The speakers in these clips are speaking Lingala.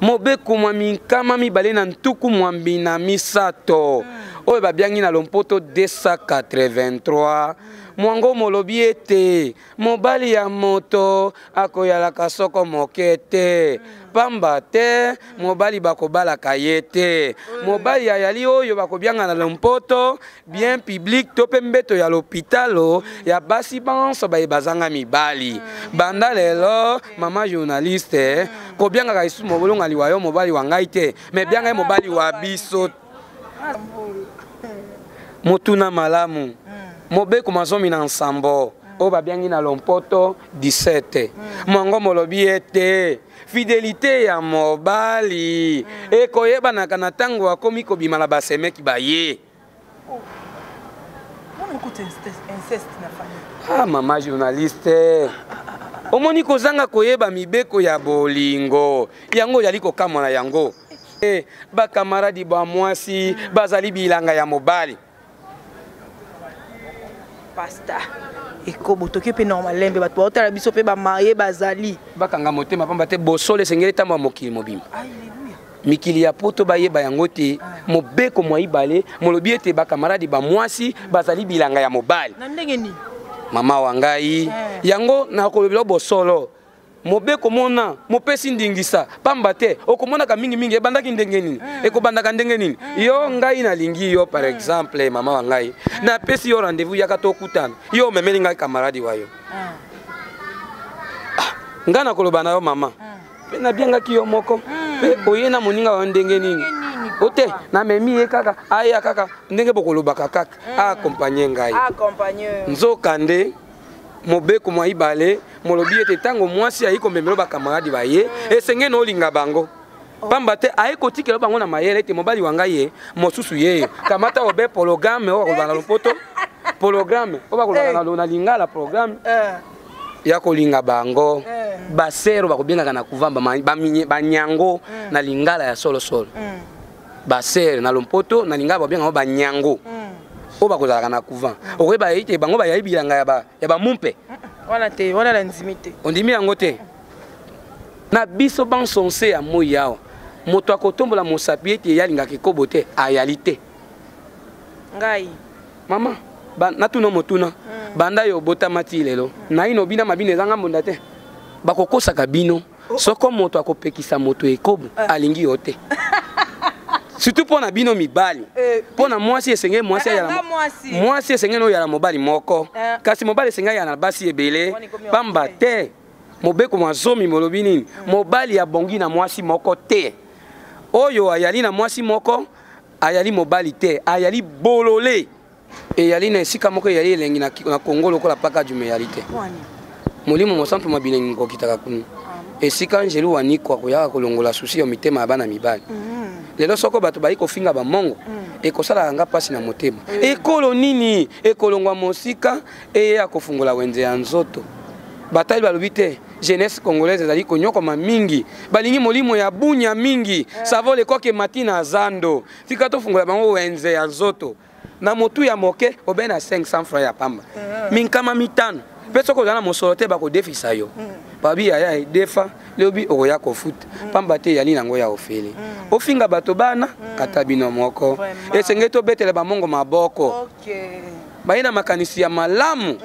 Mobeko mwa minkama mibale na ntuku mwambi na misato oyo babiangi na lompoto 283 mwango molobi ete mobali ya moto akoyalaka soko moke te, pamba te mobali bakobalaka ye te. Mobali ayali oyo bakobianga na lompoto bien public to mpe mbeto ya lopitalo ya basi banso baye bazanga mibali. Banda lelo, mama journaliste, kobiangaka lisusu mobolongani wa yo mobali wa ngai te, me bianga ye mobali wa biso. Motuna malamu. Mobeko mazomi na nsambo oyo babiangi na lompoto 17 mwango molobi ete fidelite ya mobali ekoyebanaka na ntango akomi kobima na basemeki baye. Ah, mama journaliste, omoni kozanga koyeba mibeko ya bolingo yango ozali kokamwa na yango. Eh, bakamaradi ba mwasi bazali bilanga ya mobali. Pasta, ekobo toki mpe normal lembe, bato baotala biso mpe bamarie bazali. Bakanga motema, pamba te bosolo esengeli ntango ya mokili mobimba, mikili ya poto bayeba yango te. Mobeko mwa ibale molobi ete bakamaradi ba mwasi bazali bilanga ya mobali. Na ndenge nini? Mama wa ngai, yango nakolobela bosolo. Mobeko mona mopesi ndingisa, pamba te okomonaka mingimingi ebandaki ndenge nini, ekobandaka ndenge nini. Yo ngai nalingi yo, par exemple, mama wa ngai, napesi yo rendez-vous, yaka tokutana. Yo omemeli ngai kamaradi wa yo. Ah, ngai nakoloba na yo, mama, mpe nabiangaki yo moko mpe oye na moninga wa yo, ndenge nini? O te, namemi ye kaka, aya kaka ndenge bokolobaka kaka, aakompagne ngai. Nzokande mobeko mwa ibale molobi ete ntango mwasi ayi komemela bakamaradi baye, esengeli na olinga bango, pamba te aye kotikela bango na mayele ete mobali wa ngai ye mosusu ye kamata obe programme oyo bakoloba na lopoto programme, oyo bakoloba na lingala programme ya kolinga bango. Basero bakobengaka na kuvamba banyango na lingala ya solosolo. Basere na lompoto, na lingala babengaka banyango oyo bakozalaka na couvent. Okoyeba ete bango bayayi bilanga ya bamumpe. Wana te, wana na ndimi te. Ondimi yango te? Na biso banso nse ya moi awa, moto akotombola mosapi ete ye alingaka ekobo te ayali te. Ngai. Mama, natuna motuna. Banda yo obotama ti lelo, naino obina mabina ezanga mbonda te? Bakokosaka bino. Soko moto akopekisa moto ekobo, alingi yo te, surtout mpo na bino mibali. Mpo na mwasi, esengeli mwasi ayala, mwasi esengeli oyala mobali moko, kasi mobali esengeli ayala na basi ebele, pamba te mobeko mwa 10 molobi nini? Mobali abongi na mwasi moko te. Oyo ayali na mwasi moko ayali mobali te, ayali bolole. Eyali na esika moko eyali elengi na Kongo lokola paka jume eyali te. Molimo mosantu mwa bilengi kokitaka kuna, esika angelu waniko akoyaka kolongola susi ya mitema ya bana mibali. Lelo soko bato bayi kofinga bamongo, ekosalaka nga mpasi na motema. Ekolo nini ekolongwa mosika eye akofungola wenze ya nzoto? Batali balobi te jeunesse congolaise ezali konyokoma mingi, balingi molimo ya bunya mingi. Savole ekoke mati na zando, tika tofungola bango wenze ya nzoto na motu ya moke obe na 500 francs ya pamba, minkama 5. Mpe soki oza na mosolo te, bakodefisa yo. Babi yaya defa, lobi okoya kofuta, pamba te eyali nango ya ofele. Ofinga bato bana kata bino moko. Esengeli tobetela bamongo maboko, baye na makanisi ya malamu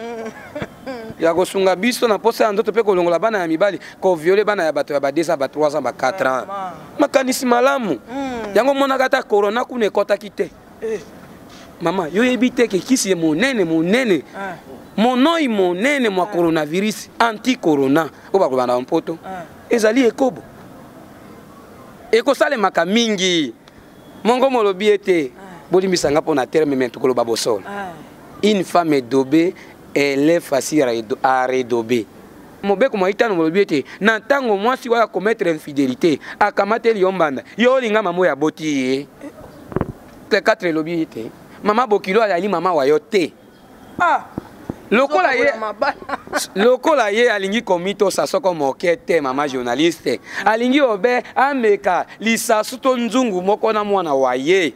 ya kosunga biso na posa ya nzoto mpe kolongola bana ya mibali koviole bana ya bato ya ba 2 ans, ba 3 ans, ba 4 ans. Makanisi malamu yango omonaka ata corona kuna ekɔtaki te. Mama, yo yebi te ke kisi ye monene monene, monoi monene mwa coronavirus, anti corona oyo bakoloba na mpoto, ezali ekobo. Ekosalemaka mingi. Mongo molobi ete, bolimbisanga mpo na terme, me tokoloba bosolo, une femme edobée, elle est facile à redober. Mobeko mwa itano molobi ete na ntango mwasi oyo akomettre infidélité, akamateli yo mbanda, yo olinga mama oyo aboti ye te. 4 elobi ete mama bokilo azali mama wa yo te. Lokola ye alingi komitosa soko moke te, mama journaliste, alingi obe ameka lisasu to nzungu moko na mwana wa ye,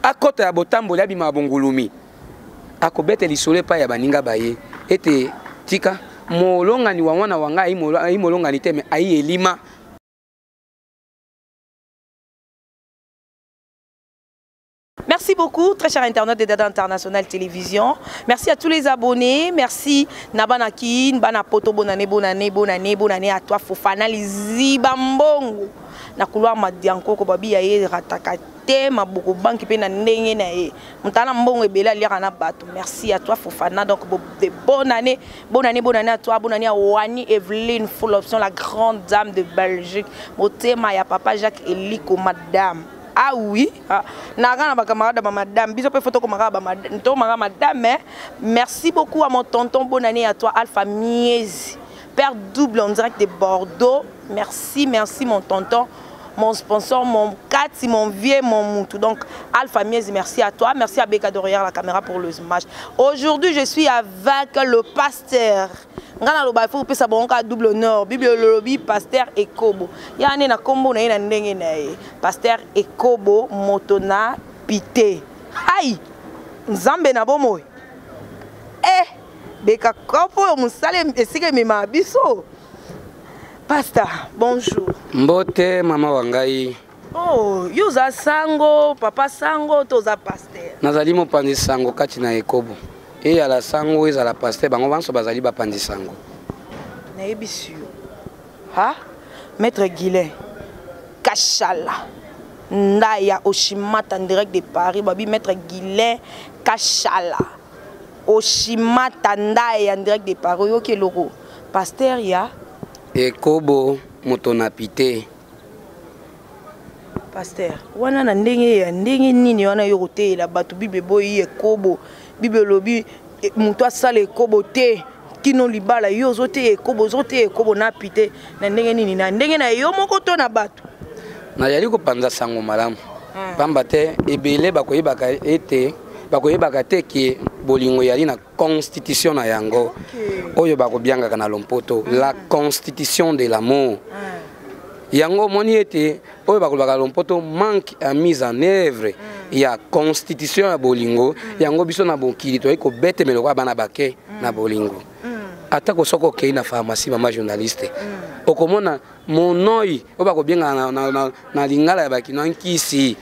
akɔta ya botamboli, abima ya bongulumi, akobeta lisolo epai ya baninga baye ete tika molongani wa mwana wa ngai ayi molongani te, me ayi elima. Merci beaucoup, très cher internaute de Dada International Télévision. Merci à tous les abonnés. Merci Nabana Kin, Bana Poto, bonne année, bonne année, bonne année, bonne année à toi, Fofana, les Zibambongo. Na couloir Madianko, Kobabi, Yaye, Rataka te maboko banki mpe na ndenge na ye moto ana mbongo ebele aliaka na bato. Merci à toi, Fofana. Donc de bonne année, bonne année, bonne année à toi, bonne année à Wani Evelyne Full Option, la grande dame de Belgique, motema ya papa Jacques Eliko, madame. Ah oui, ah. Naka na bacamarade ba madame biso mpe foto komaka tokomaka madame, eh. Merci beaucoup à mon tonton, bonne année à toi, Alpha Miezi, père double en direct de Bordeaux. Merci, merci mon tonton, mon sponsor, mon Kati, mon vieux, mon moutou. Donc, Alpha Miezi, merci à toi. Merci à Beka derrière la caméra pour le match. Aujourd'hui, je suis avec le pasteur. Ngana loba, il faut que ça bon double honneur. Bible lobi, pasteur Ekobo. Ya ne na kombo na ye na ndenge na ye. Pasteur Ekobo motona pité. Aïe! Nzambe na bomoi. Eh, Beka kopo musale esika emema biso. Pasteur, bonjour. Mbote mama wa ngai. Oh, yo oza sango, papa sango, to oza pasteur? Nazali mopanzi sango kati na Ekobo. Eyala sango ezala pasteur, bango banso bazali bapanzi sango. Nayebisi yo. Ha? Maître Guilain Kachala Ndaya Oshimata en direct de Paris, babi Maître Guilain Kachala Oshimata Ndaya en direct de Paris, oyoki eloko. Pasteur ya Ekobo moto na pite. Pasteur, wana na ndenge ya ndenge nini wana yo koteyela bato Bible boyi ekobo, Bible elobi moto asala ekobo te kino libala, yo ozoteya ekobo, ozoteya ekobo na pite na ndenge nini, na ndenge na yo moko to na bato? Nazali kopanza sango malamu. Pamba te ebele bakoyebaka ete bakoyebaka te ke bolingo eyali na constitution na yango. Oyo bakobiangaka na lompoto la constitution de l'amour. Yango omoni ete oyo bakolobaka lompoto manque à mise en œuvre ya constitution ya bolingo. Yango biso na bokili toyei kobetemela lokola bana bake na bolingo. Atako soki okei na pharmacie, mama journaliste, okomona monoi oyo bakobiengaka na lingala ya bakino nkisi,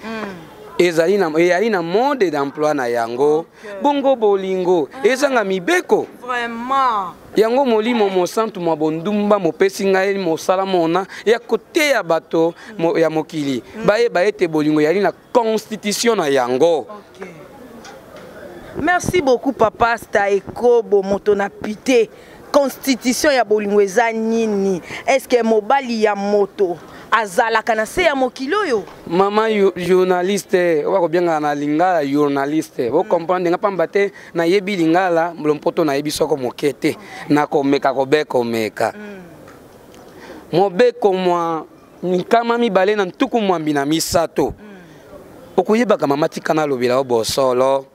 ezali na, eyali na mode d'emploi na yango. Bongo bolingo ezanga mibeko. Vraiment. Yango molimo mosantu mwa bondumba mopesi ngai mosala mona ya koteya bato ya mokili bayeba ete bolingo eyali na constitution na yango. Merci beaucoup papa Sta Ekobo moto na pite. Constitution ya bolingo eza nini? Est-ce que mobali ya moto azalaka na se ya mokili oyo? Mama journaliste, oyo bakobiengaka na lingala journaliste, ocomprendre nga pamba te nayebi lingala lompoto nayebi soko moke te, nakomeka kobekomeka. Mobeko mwa 283. Okoyebaka mama tika nalobela yo bosolo.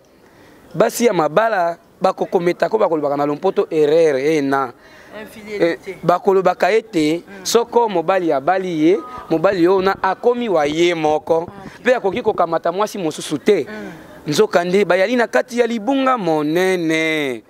Basi ya mabala bakokometa ko bakolobaka na lompoto erreur ena. Infidélité. Bakolobaka ete soko mobali abali ye, mobali oyo na akomi wa ye moko, mpe akoki kokamata mwasi mosusu te. Nzokande bayali na kati ya libunga monene.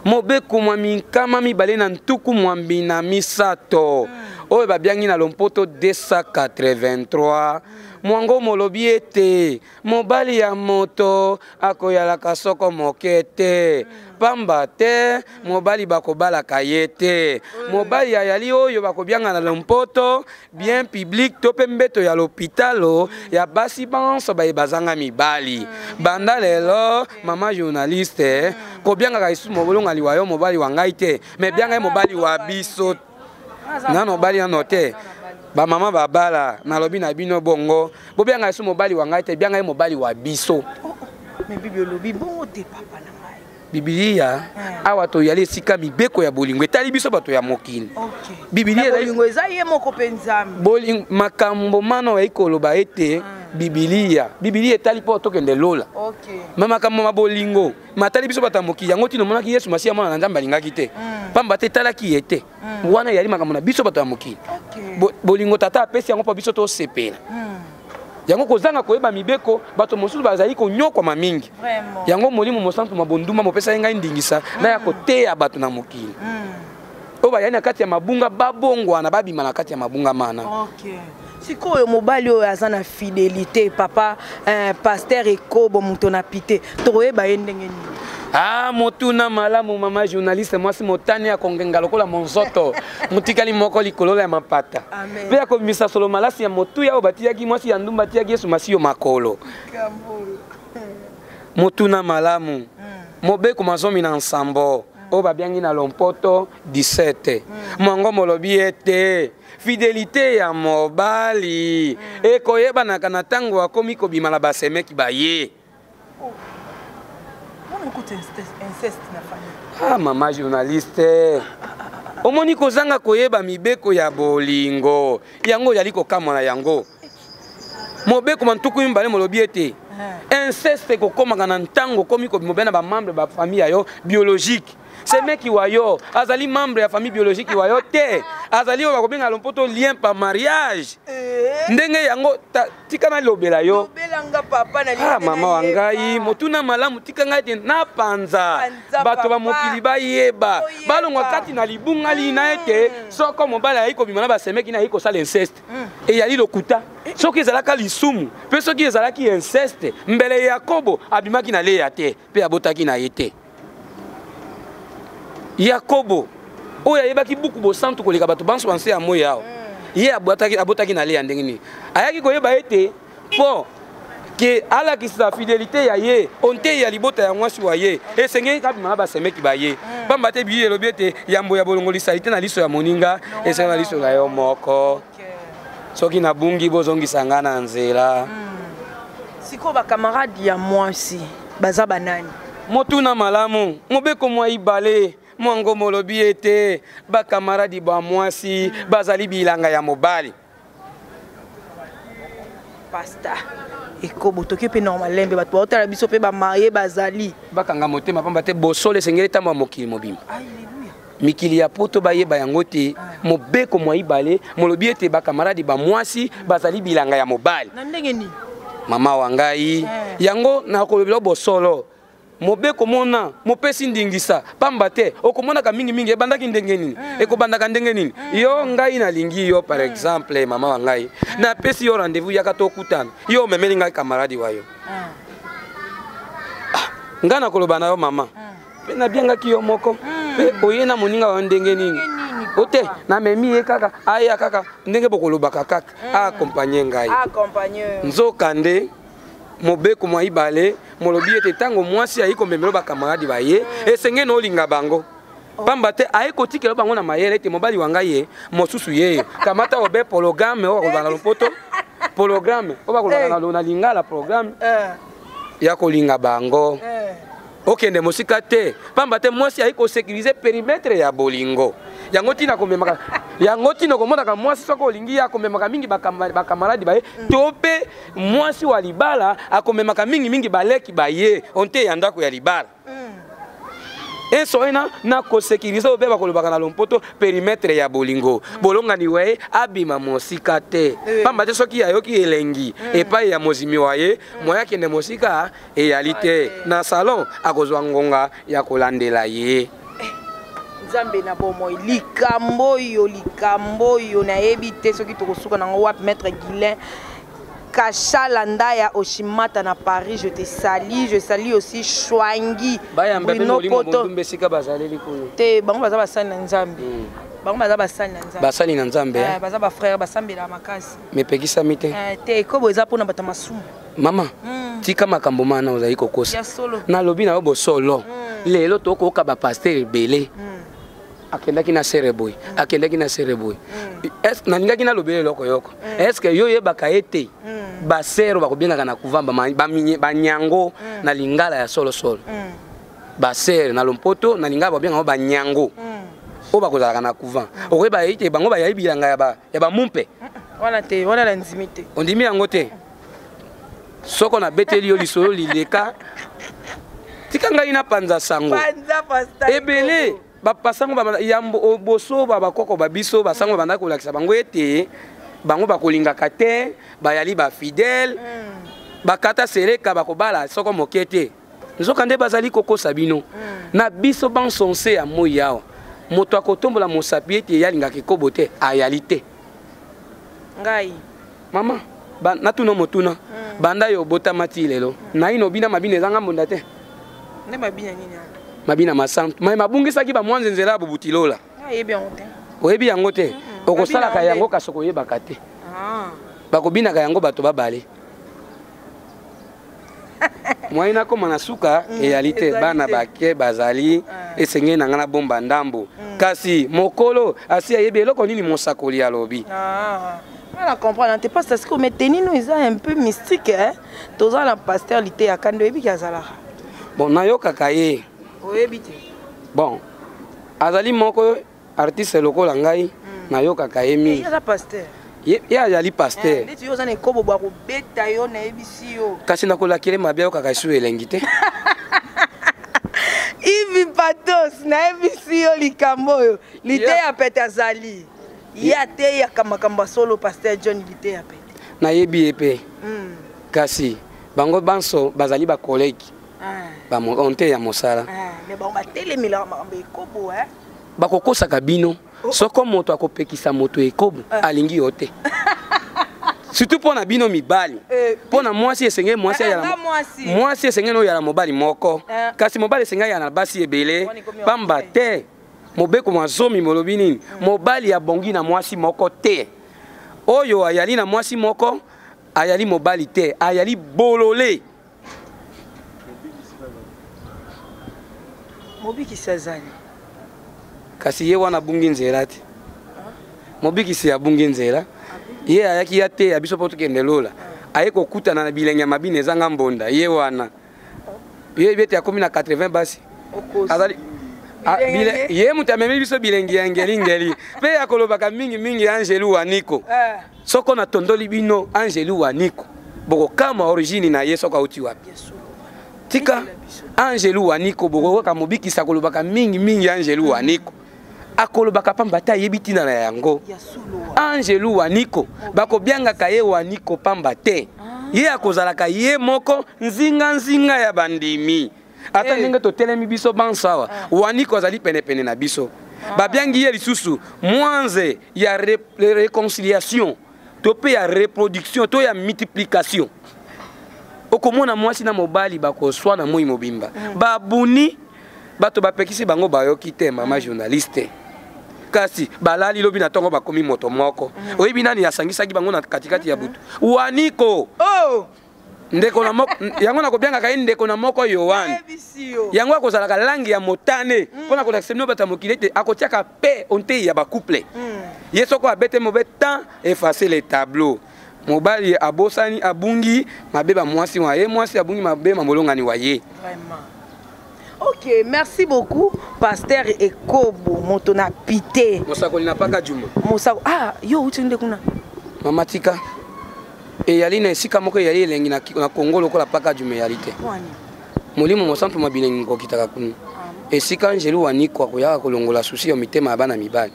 Mobeko mwa 283 oyo babiangi na lompoto 283. Mwango molobi ete mobali ya moto akoyalaka soko moke te, pamba te mobali bakobalaka ye te. Mobali ayali oyo bakobianga na lompoto bien public to pe mbeto ya lopitalo ya basi banso baye bazanga mibali. Banda lelo mama journaliste kobiangaka lisusu mobolonga liwa yo mobali wa ngai te, me bianga ye mobali wa biso nano bali nano te. Ba mama babala nalobi na bino bongo bobianga lisusu mobali wa ngai te, bianga ye mobali wa biso. Oh, oh. Mais Bible elobi bongo te papa na ngai. Bibilia, awa toyali esika mibeko ya bolingo etali biso bato ya mokili. Bibilia Na ezali bolingo eza ye moko mpe Nzambe. Bolingo, makambo mana oyo koloba ete Bibilia, Bibilia etali mpo tokende lola. Ma makambo ma bolingo matali biso bato ya mokili, yango tina omonaki Yesu Masiya mwana na Nzambe alingaki te. Pamba te etalaki ye te. Wana eyali makambo na biso bato ya mokili. Bolingo tata apesi yango mpo biso tosepela. Yango kozanga koyeba mibeko, bato mosusu bazali konyokwama mingi. Yango molimo mosantu mwa bonduma mopesaki ngai ndingisa na ya koteya bato na mokili. Oyo bayali na kati ya mabunga babongwana, babima na kati ya mabunga mana. Okay. Sikoyo mobali oyo aza na fidélité, papa pasteur Ekobo, moto na pite, tokoyeba ye ndenge nini? Ah, motuna malamu, mama journaliste. Mwasi motani ya kongenga lokola monzoto motikali moko likolo ya mapata mpe ya kobimisa solo malasi ya motuya oyo batiyaki mwasi ya ndumba atiyaki Yesu Masiyo makolo. Motuna malamu. Mobeko 17 oyo babiangi na lompoto 17, mwango molobi ete fidélité ya mobali ekoyebanaka na ntango akomi kobima na basemeki baye. Wana okuta inceste na famille. Ah, mama journaliste, omoni kozanga koyeba mibeko ya bolingo, yango ozali kokamwa na yango. Mobeko ma 20 molobi ete inceste ekokomaka na ntango okomi kobima na bamembre bafamille ya yo biologique. Semeki wa yo azali membre ya famille biologique wa yo te, azali oyo bakobenga lompoto lien par mariage. Ndenge yango tika nalobela yo. Lobelanga, papa, na Ah, mama wa ngai, motuna malamu. Tika ngai ete napanza Panza, bato papa. Bamokili bayeba, Oyeba. balongwa kati na libunga lina ete soko mobali ayei kobima na basemeki na, ayei kosala inceste, eyali lokuta. Soki ezalaka lisumu mpe soki ezalaki inceste, mbele Yakobo abimaki na Leya te mpe abotaki na ye te. Yakobo oyo ayebaki buku bosantu koleka bato banso banse ya moi awa, ye abotaki na Leya ndenge nini? Ayaki koyeba ete mpo ke alakisa fidélité ya ye ontei ya libota ya mwasi wa ye, esengeli kabima na basemeki baye, pamba te Biblia elobi ete yambo ya bolongolisa te na liso ya moninga, esengeli na liso na yo moko. Soki nabungi, bozongisa nga na nzela. Sikoyo bacamarade ya mwasi baza banani? Motuna malamu. Mobeko mwa ibale, mwango molobi ete bakamaradi ba mwasi bazali bilanga ya mobali. Pasteur Ekobo, toki mpe normalembe, bato baotala biso mpe bamarie bazali. Bakanga motema, pamba te bosolo esengeli ntango ya mokili mobimba. Alleluya. Mikili ya poto bayeba yango te. Mobeko mwa ibale molobi ete bakamaradi ba mwasi bazali bilanga ya mobali. Na ndenge nini? Mama wa ngai, yango nakolobela bosolo. Mobeko mona mopesi ndingisa, pamba te okomonaka mingimingi ebandaki ndenge nini, ekobandaka ndenge nini. Yo, ngai nalingi yo, par exemple, mama wa ngai, napesi yo rendez-vous, yaka tokutana. Yo omemeli ngai camarade wa yo. Ngai nakoloba na yo: mama, mpe nabiangaki yo moko, mpe oye na moninga wa yo ndenge nini? O te, namemi ye kaka, aya kaka ndenge bokolobaka, kaka aakompagne ngai. Accompagne. Nzokande mobeko mwa ibale molobi ete ntango mwasi ayi komemela bakamaradi baye, esengeli na olinga bango, pamba te aye kotikela bango na mayele ete mobali wa ngai ye mosusu ye kamata obe programme oyo bakoloba na lopoto programme, oyo bakoloba na lingala programme ya kolinga bango. Okende mosika te, pamba te mwasi ayi kosécuriser périmètre ya bolingo. Yango ntina komemaka, yango ntina komonaka mwasi soki olingi ye, akomemaka mingi bakamaradi baye, to mpe mwasi wa libala akomemaka mingimingi baleki baye onte ya ndako ya libala. Enso ena na kosécuriser oyo mpe bakolobaka na lompoto périmètre ya bolingo. Bolongani wa ye abima mosika te, pamba te soki ayoki elengi epai ya mozimi wa ye, moya akende mosika eyali te. Na salon akozwa ngonga ya kolandela ye. Nzambe na bomoi, likambo oyo, likambo oyo nayebi te soki tokosuka nango wapi. Maître Guilin Kachala Ndaya Oshimata na Paris, je te salue. Je salue aussi Chouangi. Bayamba mpe Bruno molimo Poto. bondumba esika bazaleli kuna. Te, bango baza basali na Nzambe. Bango baza basali na Nzambe. Basali na Nzambe. Baza bafrère, basambelaka makasi. Mepekisami te. Te, ekobo eza mpona bato ya masumu. Mama, tika makambo mana ozali kokosa. Ya solo. Nalobi na yo bosolo. Lelo tokoyoka bapasteur ebele akendaki na sere boye, akendaki na sere boye. Nalingaki nalobela eloko yoko. Est ce que yo oyebaka ete basere bakobengaka na couvent banyango na lingala ya solosolo, basere na lompoto na lingala babengaka banyango oyo bakozalaka na couvent, okoyeba ete bango bayali bilanga ya bamumpe? Wana te, wana na ndimi te. Ondimi yango te? Soko nabeteli yo lisolo lileka, tika ngai napanza sango. Panza, pasteur. Ebele basango yambo boso bakoko babiso, basango babandaki kolakisa bango ete bango bakolingaka te, bayali bafidèle, bakata seleka, bakobala soko moke te. Nzoka nde bazali kokosa bino. Na biso bansonse ya moi awa, Moto akotombola mosapi ete ye alingaka ekobo te, ayali te. Ngai. Mama, ba, natuna motuna. Banda yo obotama ti lelo. Naino obina mabina ezanga mbonda te. Nde mabina nini wana? Mabina masantu. Mai mabungisaki ba mwanze nzela ya bobutilola. Nayebi yango te. Oyebi yango te? Okosalaka yango kasi okoyebaka te. Bakobinaka yango bato babale. Mwai nakoma na suka eyali te, bana bake bazali esengeli na ngai nabomba ndambo. Kasi mokolo asi ayebi eloko nini mosakoli alobi. Nga na comprendre te parce que mais tenue no eza un peu mystique hein. Toza na pasteur Liteya Kande, oyebi ki azalaka? Bon, nayokaka ye. Oyebi te? Bon, azali moko artiste lokola ngai, nayokaka ye mingi. Ye aza pasteur. Ye azali pasteur. Ndeti yo oza na ekobo bwa kobeta yo, nayebisi yo. Kasi nakolakele mabe, ayokaka esu elengi te. Ivi Patos, nayebisi yo likambo oyo. Liteya Pete azali. Ye ateyaka makambo ya solo, pasteur John Liteya Pete. Nayebi ye pe. Kasi bango banso bazali ba collègue. Ba onte ya mosala. Mais bango batelemelaka makambo ya ekobo, hein? Bakokosaka bino. Soko moto akopekisa moto ekobo, alingi yo te. Surtout mpo na bino mibali. Mpo na mwasi esengeli mwasi ayala mwasi esengeli oyala mobali moko. Kasi mobali esengeli ayala na basi ebele. Pamba te. Mobeko mwa zomi molobi nini? Mobali abongi na mwasi moko te. Oyo ayali na mwasi moko, ayali mobali te, ayali bolole. Mobikisi azali. Kasi ye wana abungi nzela te. Mobikisi abungi nzela. Ye ayaki ya te ya biso po tokende lola. Aye kokutana na bilenge ya mabina ezanga mbonda. Ye wana. Ye bete akomi na 80 basi. Azali ye moto amemi biso bilengi ya ngelingeli. Pe akolobaka mingi mingi Angelu Waniko. Soko natondoli bino Angelu Waniko, bokokama origine na ye soko auti wapi. Tika Angelu Waniko, bokoyoka mobikisi akolobaka mingi mingi Angelu Waniko. Akolobaka pamba te ayebi ntina na yango. Angelu Waniko, bakobiangaka ye Waniko pamba te. Ye akozalaka ye moko nzinga nzinga ya bandimi. Ata ndenge totelemi biso banso awa, Waniko azali penepene na biso. Babiangi ye lisusu mwanze ya réconciliation to pe ya reproduction to ya multiplication. Okomona mwasi na mobali bakoswa na moi mobimba. Babuni bato bapekisi bango bayoki te, mama journaliste. Kasi balali lobi na tongo bakomi moto moko. Oyebi nani asangisaki bango na katikati ya butu? Waniko. Ndeko na moko, yango nakobiangaka ye ndeko na moko Yohane. Nayebisi yo. Yango akozalaka langi ya motane. Mpona kolakisa bino bato ya mokili ete akotiaka pe ontei ya ba couple. Ye soko abete mauvais temps, effacer les tableaux. Mobali abosani, abungi mabe ba mwasi wa ye, mwasi abungi mabe ma molongani wa ye. Vraiment. Ok, merci beaucoup Pasteur Ekobo, moto na pité. Mosakoli na paka juma. Mosako, ah, yo uti nde kuna. Mama tika. Eyali na esika moko eyali elengi na Congo lokola paka juma eyali te. Wani. Molimo mosantu ma bilengi kokitaka kuna. Esika Angelu Waniko akoyaka kolongola souci ya mitema ya bana mibali.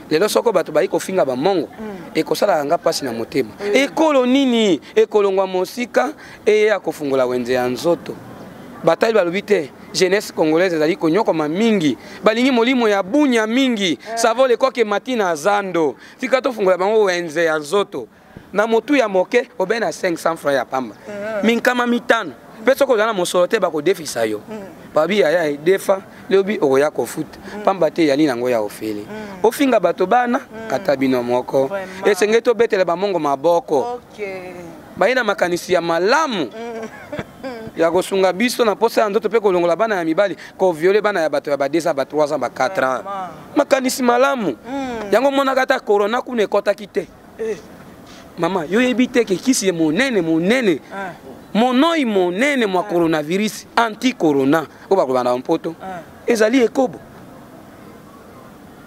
Lelo soko bato bayi kofinga ba mongo, ekosalaka nga pasi na motema. Ekolo nini ekolongwa mosika eye ya kofungola wenze ya nzoto. Batali balobi te, jeunesse congolaise ezali konyokoma mingi, balingi molimo ya bunya mingi. Savole ekoke matina zando. Tika tofungola bango wenze ya nzoto. Na motu ya moke obe na 500 francs ya pamba. Minkama mitano. Pe soko ozala na mosolo te bakodefisa yo. Babi yaya edefa lobi okoya kofuta. Pamba te yali nango ya ofele. Ofinga bato bana kata bino moko. Esengeli tobetela ba mongo maboko. Baye na makanisi ya malamu. Ya kosunga biso na posa ya nzoto pe kolongola bana ya mibali, koviole bana ya bato ya ba 2 ans, ba 3 ans, ba 4 ans. Makanisi malamu. Yango monaka ata corona kuna ekotaki te. Mama, yo yebi te ke kisi ye monene, monene. Monoi monene mwa coronavirus, anti-corona, oyo bakoloba na mpoto. Ezali ekobo.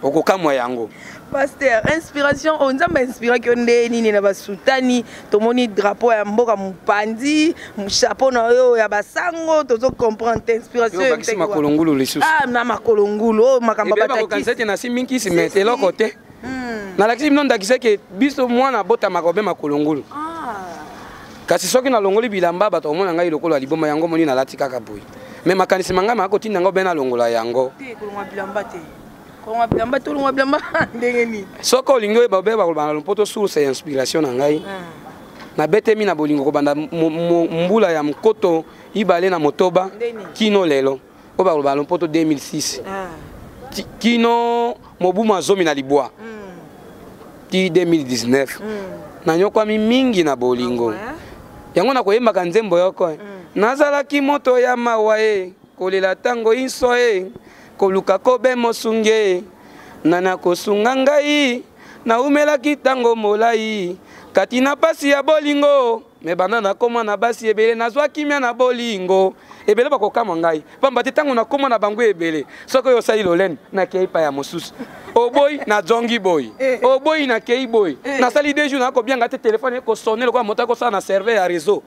Okokamwa yango. Pasteur, inspiration, oh, Nzambe inspiraki yo nde nini na basutani, tomoni drapeau ya mboka mopandi, chapeau na yo ya basango, tozo comprendre te inspiration. Yo bakisi makolo ngulu lisusu. Ah, na makolo ngulu, oh, makambo Ebele batakisi. bakokanisa ete nasimbi nkisi, mais eloko te. Nalakisi bino ndakisa ke biso mwana abotamaka obe makolo ngulu. Kasi soki nalongoli bilamba, bato bakomona ngai lokola liboma, yango moni nalati kaka boye. Mais makanisi ma ngai makotinda ngai obe nalongola yango. Te, kolongola bilamba te. Kolongwa bilamba, tolongwa bilamba ndenge nini? Soki olingi oyeba obe bakoloba na lopoto source ya inspiration na ngai. Nabetemi na bolingo kobanda mbula ya mkoto ibale na motoba kino lelo oyo bakoloba na lopoto 2006 kino mobu mwa 19 ti 2019. Nanyokwami mingi na bolingo. Yango nakoyembaka nzembo yoko. Nazalaki moto ya mawa e, kolela ntango inso e, koluka kobe mosunge nana kosunga ngai. Naumelaki ntango molai kati na pasi ya bolingo, me banda nakóma na basi ebele, nazwa kimia na bolingo. Ebele bakokamwa ngai pamba te ntango nakóma na bango ebele, soki oyo osali lolene, nakei pa ya mosusu, oboyi nazongi boyi, oboyi nakei boyi, nasali 2 jours nakobianga te, telefone ekosone lokola moto akosala na serveur ya réseau.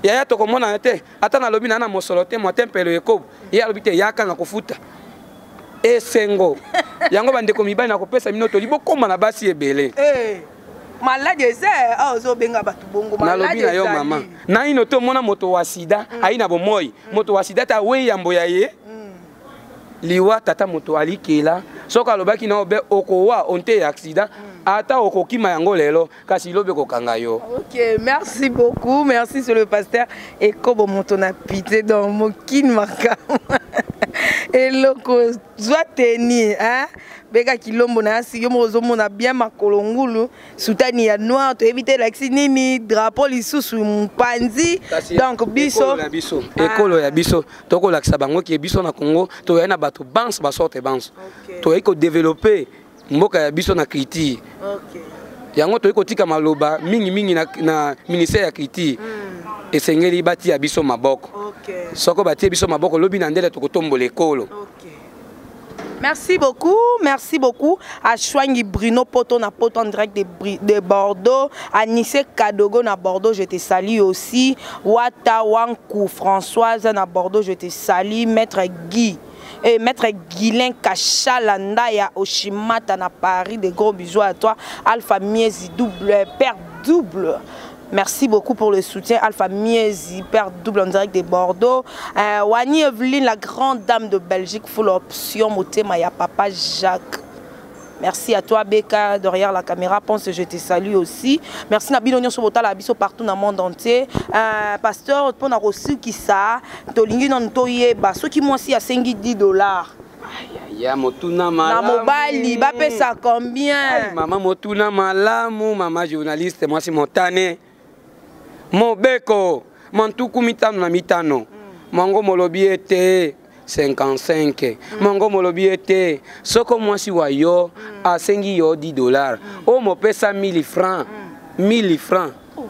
Yaya, tokomonana te, ata nalobi na na mosolo te, mwa te mpelo ekobo ye alobi te, yaka na kofuta esengo yango. Bandeko mibali, nakopesa bino toli, bokóma na basi ebele. Maladi eza awa, ozobenga bato bongo. Nalobi na yo mama, naino te omona moto wa sida ayi na bomoi. Moto wa sida te awei yambo ya ye liwa. Tata moto alikela, soki alobaki na obe okowa onte ya accident, ata okokima yango lelo, kasi lobi ekokanga yo. Ok, merci beaucoup, merci sur le pasteur Ekobo moto na pite. Donc mokini makambo eloko zwa teni, hein? Beka kilombo na yasi yo moko ozomona bien makolo ngulu, sutani ya noir, toyebi te elakisi nini, drapeau lisusu mopanzi. Donc biso ya biso, ekolo ya biso, tokolakisa bango ke biso na Congo toyai na bato banso, basorte banso. Toyai kodévelopper mboka ya biso na culture. Yango toyei kotika maloba mingimingi na ministère ya culture. Esengeli batia biso maboko. Soko batie biso maboko, lobi na ndele tokotombola ekolo. Merci beaucoup, merci beaucoup à Chouangi Bruno Poto na Poto en direct de Bordeaux, à Nice Kadogo na Bordeaux, je te salue aussi. Wata Wankou Françoise na Bordeaux, je te salue. Maître Guy et Maître Guilain Kachala Ndaya Oshimata na Paris, de gros bisous à toi. Alpha Miezi double, père double. Merci beaucoup pour le soutien. Alpha Miezi, père double en direct de Bordeaux. Wani Evelyne, la grande dame de Belgique, full option, Motema ya papa Jacques. Merci à toi, Beka, derrière la caméra. Pense que je te salue aussi. Merci na bino nyonso botala biso partout dans le monde entier. Pasteur, pour na reçu qui ça, tolingi non toyeba. Ceux qui moi si a 5 10 $. Ya motuna Na malamu. mobali bapesa combien? Ai, mama, motuna malamu, mama journaliste mwasi motane. Mobeko mantuku 55 mwango molobi ete 55 mwango molobi ete soko mwasi wa yo asengi yo 10 $, oyo mopesa 1000 francs, 1000 francs. Oh,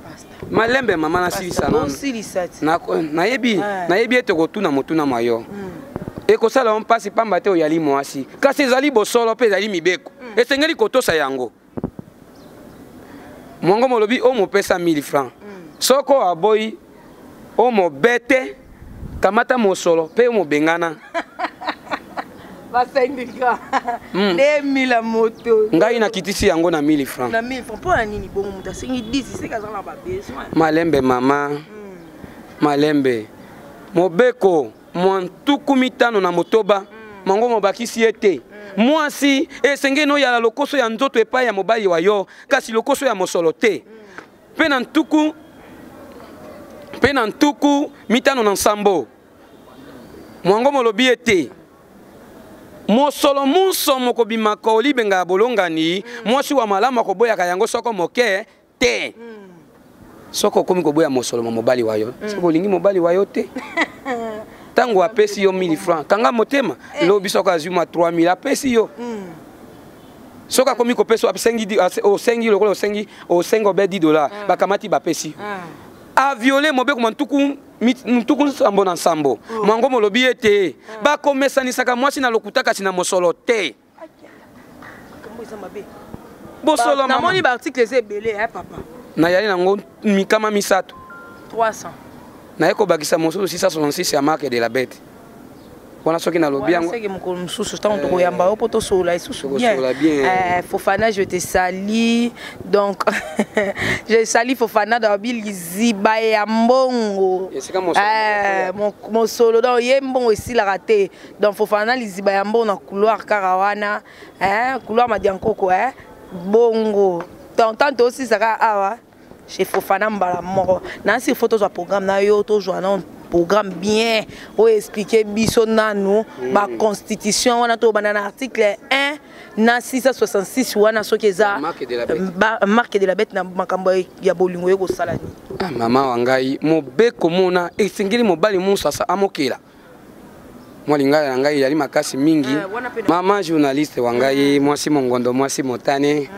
pasteur. Malembe mama, nasilisa nano. Osilisa ti. Nayebi, nayebi ete kotuna motuna mwa yo ekosala yo mpasi, pamba te oyali mwasi, kasi ezali bosolo mpe ezali mibeko, esengeli kotosa yango. Mwango molobi oyo mopesa 1000 francs, soko aboyi, oyo mobete, kamata mosolo mpe mobengana. Basendika 2000 ya moto. Ngai nakitisi yango na 1000 francs. Na 1000 francs, mpo na nini bongo? Moto asengi 10, seka aza na babesoin. Malembe mama, malembe. Mobeko mwa 56 mango mobakisi ete mwasi esengeli noyala lokoso ya nzoto epai ya mobali wa yo, kasi lokoso ya mosolo te. Mpe na 57 mwango molobi ete mosolo munso mokobimaka olibenga ya bolongani, mwasi wa malamu akoboyaka yango soko moke te. Soki okomi koboya mosolo ma mobali wa yo, soki olingi mobali wa yo te, ntango apesi yo 1000 francs, kanga motema. Lobi soki azwi mwa 3000, apesi yo. Soki akomi kopesa, osengi lokola osengi, osengi obe 10 $, bakamati bapesi yo. Aviolé mobeko ma 77 mwango molobi ete bakomesanisaka mwasi na lokuta, kasi na mosolo te. Makambo eza mabe. Bosolo mama. Namoni baarticle eza ebele, papa. Nayali nango mikama misato. 300. Naye kobakisa mosusu 666 ya marque de la bête. Wana soki nalobi yango seke mokolo mosusu ntango tokoyamba yo mpo tosolola lisusu bien. Fofana, je te salue. Donc je salue Fofana dabi liziba ya mbongo, mosolo. Donc ye mbongo esilaka te. Donc Fofana liziba ya mbongo na couloir kaka wana, couloir Madiankoko. Bongo tant tosisaka awa chez Fofana mbala moko nasi fo tozwa programme na yo, tozwa na programme bien oyo explique biso nanu baconstitution wana. Tobanda na article 1 na 666 wana, soki eza marque de la bête na makambo ya bolingo, ye kosala nini? Ah, mama wa ngai, mobeko mona esengeli mobali mosasa amokela mwa lingala na ngai ezali makasi mingi. Mama journaliste wa ngai, mwasi mongondo, mwasi motane,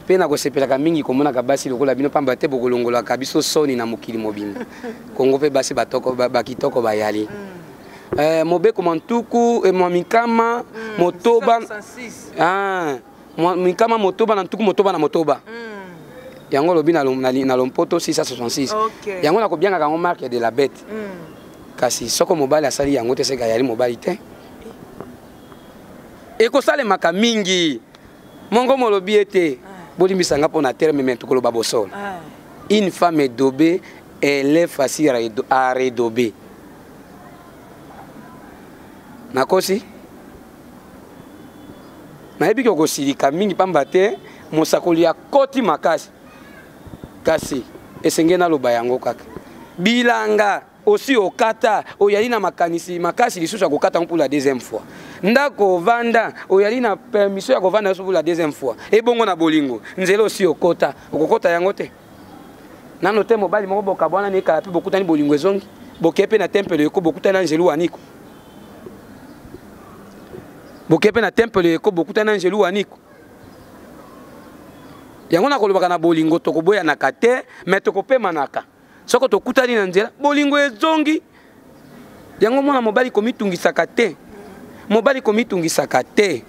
mpe nakosepelaka mingi komonaka basi lokola bino, pamba te bokolongolaka biso soni na mokili mobimba Kongo. Mpe basi batoko, bakitoko bayali. Mobeko mwa ntuku mwa mikama motoba, mikama motoba na ntuku motoba na motoba, yango olobi na lompoto 666. Yango nakobiangaka yango marque de la bête. Kasi soko mobali asali yango te, seka ayali mobali te. Ekosalemaka mingi mongo molobi ete bolimbisanga mpo na terme, me tokoloba bosolo: une femme edobée, elle est facile à redober. Nakosi? Nayebi ke okosilika mingi, pamba te mosakoli akoti makasi, kasi esengeli naloba yango kaka. Bilanga osi okata, oyali na makanisi makasi lisusu ya kokata yango pour la deuxième fois. Ndako ovanda, oyali na permission ya kovanda nyonso pour la deuxième fois. Ebongo na bolingo, nzela osi okota, okokota yango te nano te. Mobali moko bokabwana na ekala, mpe bokutani, bolingo ezongi, bokei mpe na tempelo eko, bokutani na angelu waniko. Bokei mpe na tempelo eko, bokutani na angelu waniko. Yango nakolobaka na bolingo, tokoboyanaka te, me tokopemanaka. Soko tokutani na nzela, bolingo ezongi. Yango mwana mobali komitungisaka te, mobali komitungisaka te.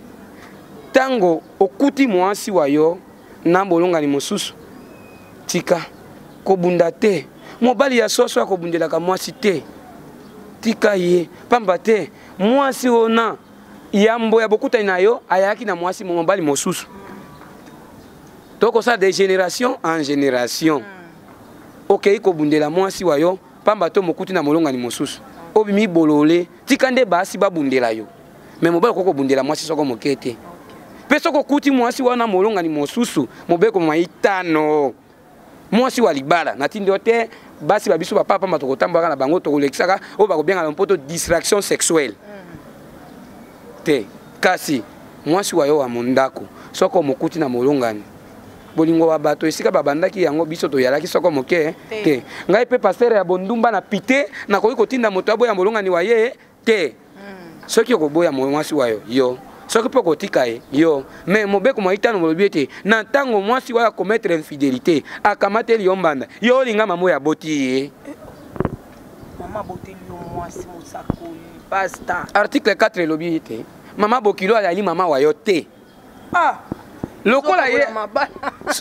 Ntango okuti mwasi wa yo na bolongani mosusu, tika kobunda te. Mobali ya soso akobundelaka mwasi te, tika ye, pamba te mwasi ona yambo ya bokutani na yo ayaki na mwasi mobali mosusu. Tokosala de génération en génération. Okei kobundela mwasi wa yo pamba to mokuti na molongani mosusu, obimi bolole. Tika nde basi babundela yo, me mobali okoki kobundela mwasi soko moke te. Mpe soki okuti mwasi wana molongani mosusu, mobeko maitano mwasi wa libala natindi yo te. Basi babiso bapapa, pamba tokotambolaka na bango, tokolekisaka oyo bakobenga na mpoto distraction sexuelle te. Kasi mwasi wa yo wa mondako, soki omokuti na molongani, bolingo wa bato esika babandaki yango, biso toyalaki soko moke te. Ngai mpe pasteur ya bondumba na pite, nakoki kotinda moto aboya molongani wa ye te. Soki okoboya mwasi wa yo, yo soki mpe okotika ye yo, me mobeko mwa itano molobi ete na ntango mwasi wayo akomettre infidélité, akamateli yo mbanda, yo olinga mama oyo aboti ye. Mama aboteli yo mwasi, mosakoli, pasta. Article 4 elobi ete mama bokilo azali mama wa yo te. Ah!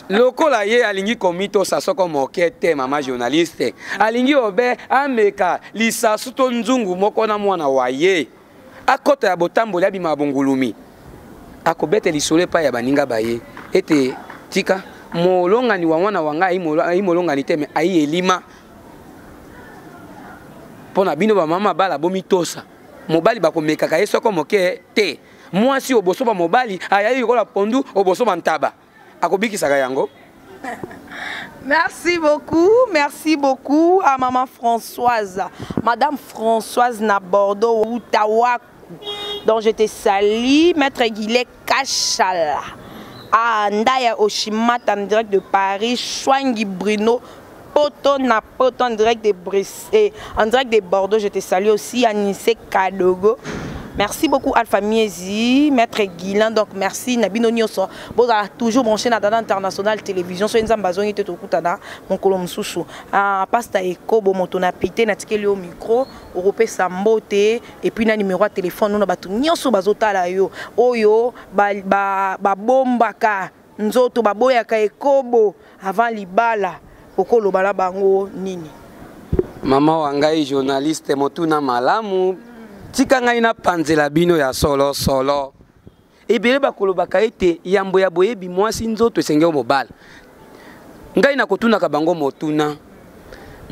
Lokola ye alingi komitosa soko moke te, mama journaliste, alingi obe ameka lisasu to nzungu moko na mwana wa ye, akɔta ya botamboli, abima ya bongulumi, akobeta lisolo epai ya baninga baye ete tika molongani wa mwana wa ngai ayi molongani te, me ayi elima. Mpo na bino bamama bala bomitosa, mobali bakomekaka ye soko moke te. Mwasi oboso ba mobali ayali lokola pondu oboso ba ntaba, akobikisaka yango. Merci beaucoup, merci beaucoup à maman Françoise, Madame Françoise na Bordeaux, Outawaku. Donc je te salue, Maître Guilet Kachala. À Ndaya Oshimata en direct de Paris, Chouangi Bruno, Poto na Poto en direct de Bruxelles, en direct de Bordeaux, je te salue aussi, Anissé Kadogo. Merci beaucoup Alpha Miezi, Maître Guilain, donc merci Nabino Nyoso. Bozala toujours branché na Dada International Télévision, so nzamba zongi te tokutana mokolo mosusu. Ah, Pasta Ekobo moto na pité na tikeli yo micro, okopesa mbote et puis na numéro ya téléphone na bato nyonso bazotala yo. Oyo ba ba babombaka nzoto, baboyaka ekobo avant libala, okoloba na bango nini? Mama wa ngai journaliste, motuna malamu. Tika ngai napanzela bino ya solo solo. Ebele bakolobaka ete yambo ya boyebi mwasi nzoto esengeli mobala. Ngai nakotunaka bango motuna.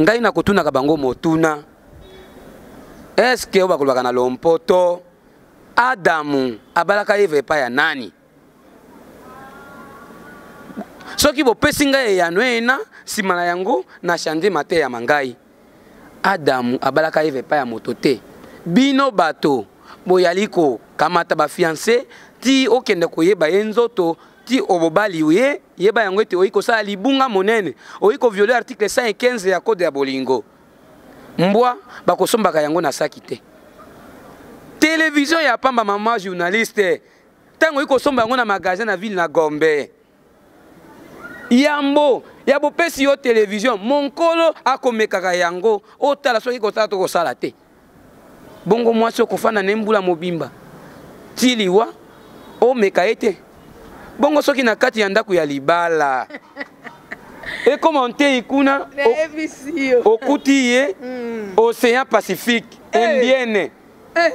Ngai nakotunaka bango motuna. Eske oyo bakolobaka na lompoto Adamu abalaka Eva epai ya nani? Soki bopesi ngai eyano ena, nsima na yango na change mateya ma ngai. Adamu abalaka Eva epai ya moto te. Bino bato boyali kokamata ba fiance ti okende koyeba ye nzoto ti obobali ye, yeba yango ete oyi kosala libunga monene, oyi koviole article 115 ya code ya bolingo. Mbwa bakosombaka yango na saki te. Television ya pamba, mama journaliste, ntango oyi kosomba yango na magasin na ville na Gombe, yambo ya bopesi yo television, monkolo akomekaka yango otala soki kosala to kosala te. Bongo mwasi okofanda na mbula mobimba ti liwa omeka ye te. Bongo soki na kati ya ndako ya libala ekoma ntei kuna okuti ye océan Pacifique Indienne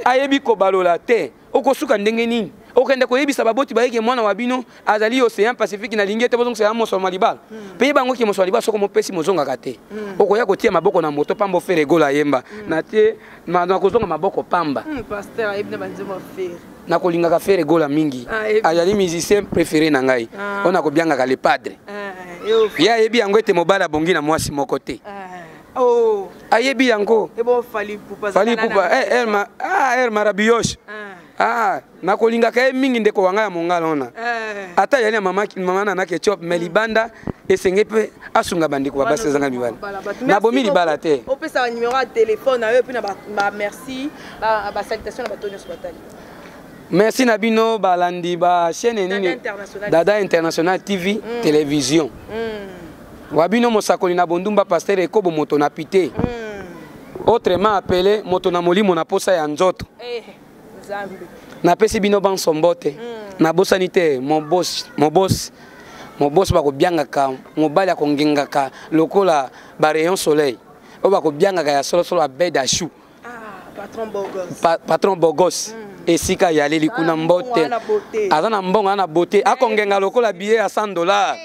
ayebi kobalola te, okosuka ndenge nini? Okende koyebisa baboti bayeke mwana wa bino azali océan Pacifique, nalingi ete bozongisa ya mosolo ma libala. Mpe yeba yango ke mosolo ya libala soko mopesi mozongaka te. Okoya kotia maboko na moto pamba ofere gola yemba na te nakozonga maboko pamba. Nakolingaka Ferre Gola mingi, azali musicien préféré na ngai, oyo nakobiangaka le padre. Ye ayebi yango ete mobali abongi na mwasi moko te. Ayebi yango. Fally Ipupa, El Marabilloche, nakolingaka ye mingi, ndeko wa ngai ya mongala wana. Ata azali na mama, mama na ketchup, mais libanda esenge mpe asunga bandeko babasi ezanga mibali. Nabomi libala te. Opesa numéro ya téléphone na yo, et puis na ba merci, ba salutation na bato nyonso batali. Merci na bino balandi ba chaîne nini, Dada International TV, télévision. Wa bino mosakoli na bondumba, pasteur Ekobo, moto na pite, autrement appelé moto na molimo na posa ya nzoto. Napesi bino banso mbote. Nabosani te mobosi, mobosi, mobosi bakobiangaka mobali akongengaka lokola barayon soleil, oyo bakobiangaka ya solosolo Abed Ashu. Patron Bogos. Patron Bogos. Esika yaleli kuna mbote, aza na mbongo, aza na beauté, akongenga lokola billet ya 100 $.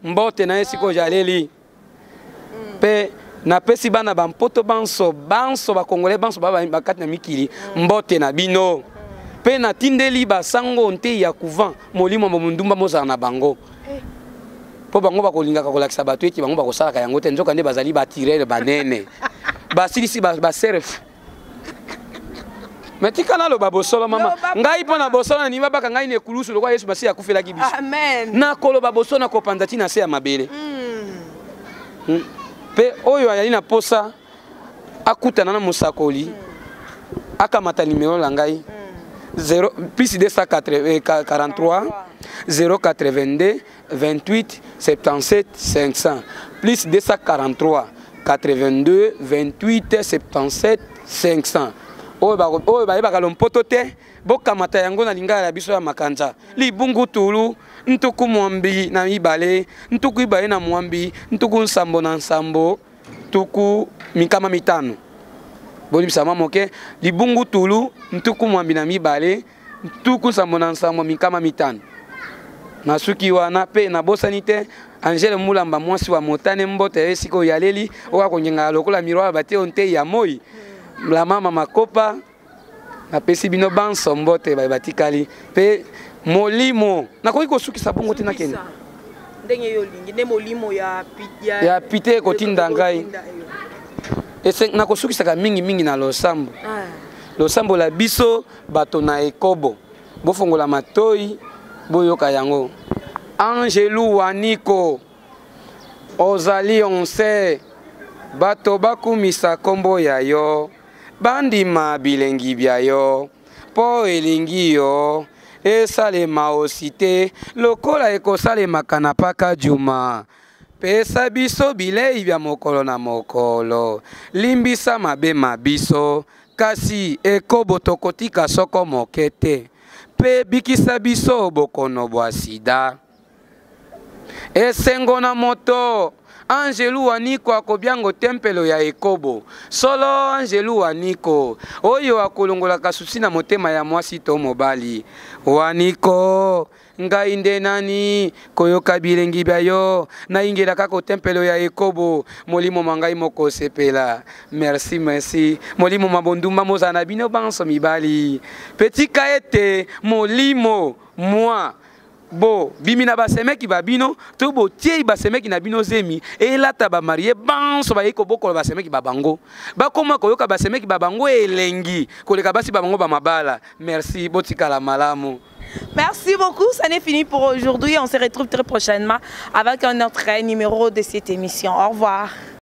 Mbote na ye sikoyo jaleli. Mpe napesi bana bampoto banso, banso bakongolais banso bakati na mikili, mbote na bino. Mpe natindeli basango ntei ya couvent, molimo ya mondumba mozala na bango, mpo bango bakolingaka kolakisa bato ete bango bakosalaka yango te, nzoka nde bazali batirere banene, basilisi baserf. Me tika naloba bosolo, mama. Ngai mpo na bosolo naningi babaka ngai na ekulusu lokola Yesu Masiya akufelaki biso. Nakoloba bosolo, nakopanza ntina se ya mabele. Mpe oyo ayali na posa akutana na mosakoli, akamata nimero na ngai: 0 plus 243 082 28 77 500, plus 243 82 28 77 500. Oyo bayebaka lompoto te, bokamata yango na lingala ya biso ya makanza: libungu tulu 82 26 77 50. Bolibisa mwa moke: libungu tulu 62 77 50. Nasuki wana. Mpe nabosani te Angele Mulamba, mwasi wa motane, mbote ye esika oyo aleli, oyo akongengaka lokola miroir batie oyo ntei ya moi la mama makopa. Napesi bino banso mbote baye batikali. Mpe molimo nakoki kosukisa bongo te, nakende. Ndenge yo olingi, nde molimo ya ya pite ekotinda ngai. Nakosukisaka mingimingi na losambo, losambo la biso bato na ekobo. Bofongola matoi, boyoka yango. Angelu waniko ozali onse, bato bakumisa nkombo ya yo, bandima bilengi bya yo, mpo elingi yo esalema osi te lokola ekosalemaka na paka juma. Pesa biso bilei bya mokolo na mokolo, limbisa mabe ma biso, kasi ekobo tokotika soko moke te, mpe bikisa biso bokono bwa sida. Esengo na moto Angelu Waniko akobiango tempelo ya ekobo. Solo Angelu Waniko oyo akolongolaka susi na motema ya mwasi to mobali. Waniko, ngai nde nani koyoka bilengi bya yo nayingela kaka otempelo ya ekobo molimo mwa ngai mokosepela. Merci, merci. Molimo mwa bondumba mozala na bino banso mibali, mpe tika ete molimo mwa bo bimi na basemeki ba bino to botiei basemeki na bino zemi elata bamarie banso bayei kobokola basemeki ba bango bakoma koyoka basemeki ba bango elengi koleka basi ba bango ba mabala. Merci, botikala malamu. Merci beaucoup, ça n'est fini pour aujourd'hui. On se retrouve très prochainement avec un autre numéro de cette émission. Au revoir.